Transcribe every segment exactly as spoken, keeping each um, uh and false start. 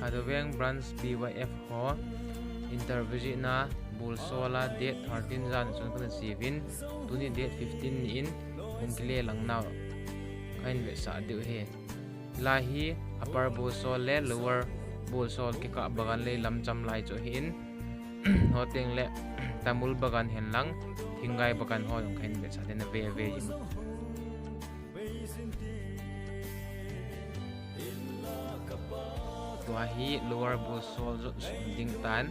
Hardware Branch B Y F ho interview jihna Bulsol a date thirteen jan chun kana jiuvin, tuni date fifteen ni in hung kile lang nau kahin vetsah diu ahi. Hilai hi Upper Bulsol le Lower Bulsol kikah Baganlei lamcham lai chu ahin, hoteng le Tamul Bagan hen lang, Thingai Bagan ho jong kahin vetsah ding, nave ve in. Tua hi Lower Bulsol jot sung ding tan,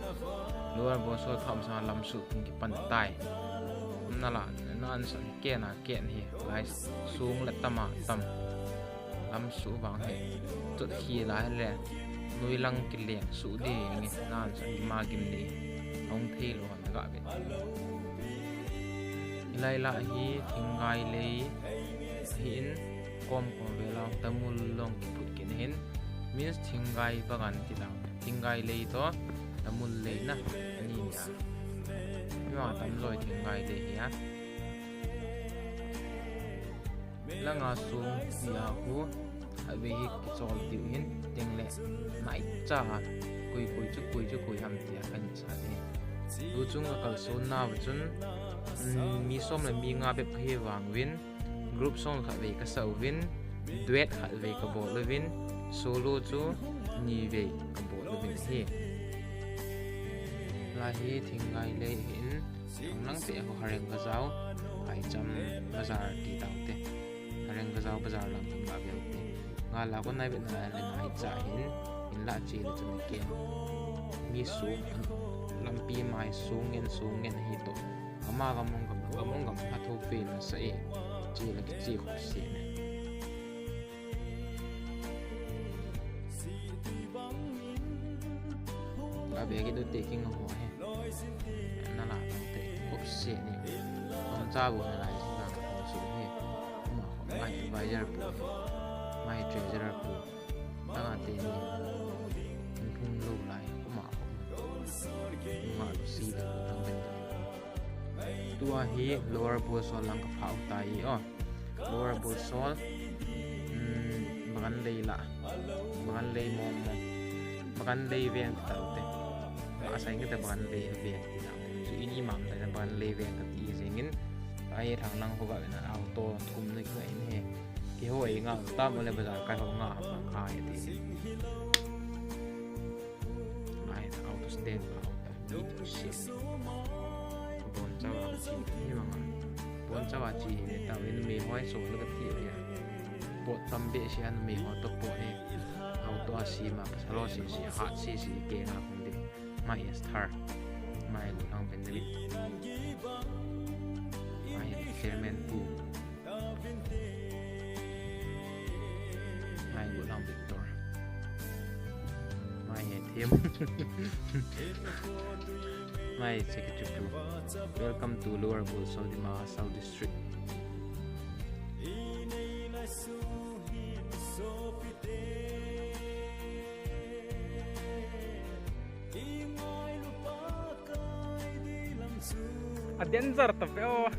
Lower Bulsol thom sang lam suh tung kipan tai. Nala, na an sang kena ken hi, lai sung le tama tam. Lam suh vang hi, chot khi lai le, nui lang kileng suh ding hi, na an sang ma gim ni, hung thei lo. Ga ve. Hilai lah hi Thingai lei ahin, kom kom ve lang Tamul long kiphut kit ahin, means Thingai Bagan ti lang. Thingai lei toh Tamul lei na ani nia. Mi ma tam joi Thingai lei hi a. Langa sung tia khu, a ve hi kichol diu hin, teng le nai cha, kui kui chu kui chu kui ham tia kan sa te. Tu chung a kalson na va chun, mm, mi som le mi nga bep ka hi vang uvin, group song khat ve ka sa uvin, duet khat ve ka bol uvin, solo chu ni ve ka bol uvin hi. Lai hi Thingai lei hin, Ang lang te ho Hareng Gajao, Phaicham Bazar ti tau te. Hareng Gajao Bazar lang hin ba vel te. Nga la ko nai vet na le nai cha hin, in la chi le chun ke. Mi su, lampi mai su ngen su ngen hi to. Ama gamong gam, gamong gam ha tho pe na sa e. Chi le ki chi khop se ne. Ka be ki du te king ho he. Na la te khop se ni. Kong cha bu na lai si na kong su he. Ma ho, my advisor pu. My treasurer pu. Ta nga te ni. Hung lo lai. Ma ho. Ma lo si de bu tang ben. Tua hi Lower Bulsol lang ka phau tai o. Lower Bulsol, um, Baganlei la. Baganlei mong mong. Baganlei veng ka tau te. Ba sai ka te Baganlei veng ti tau te. Chu ini mam te Baganlei veng ka ti jingin. Ai thang lang ho ga na auto thum na ki in he. Ki ho ai nga ta mo le bazar kai ho nga ha pa ka e ti. Ai auto stand ka. Bon chawa chi hi manga. Bon chawa chi hi ta win me hoi so lo ka ti ya. Pot tam be si an me ho to pot he. Auto a si ma pasalo si si hat si si ke nga kong de. Mai star. Mai gu lang ben de. Mai chairman pu. Mai gu lang Victor. Mai he them. Mai secretary pu. Welcome to Lower Bulsol, Dima Hasao District. A danger ta ve o.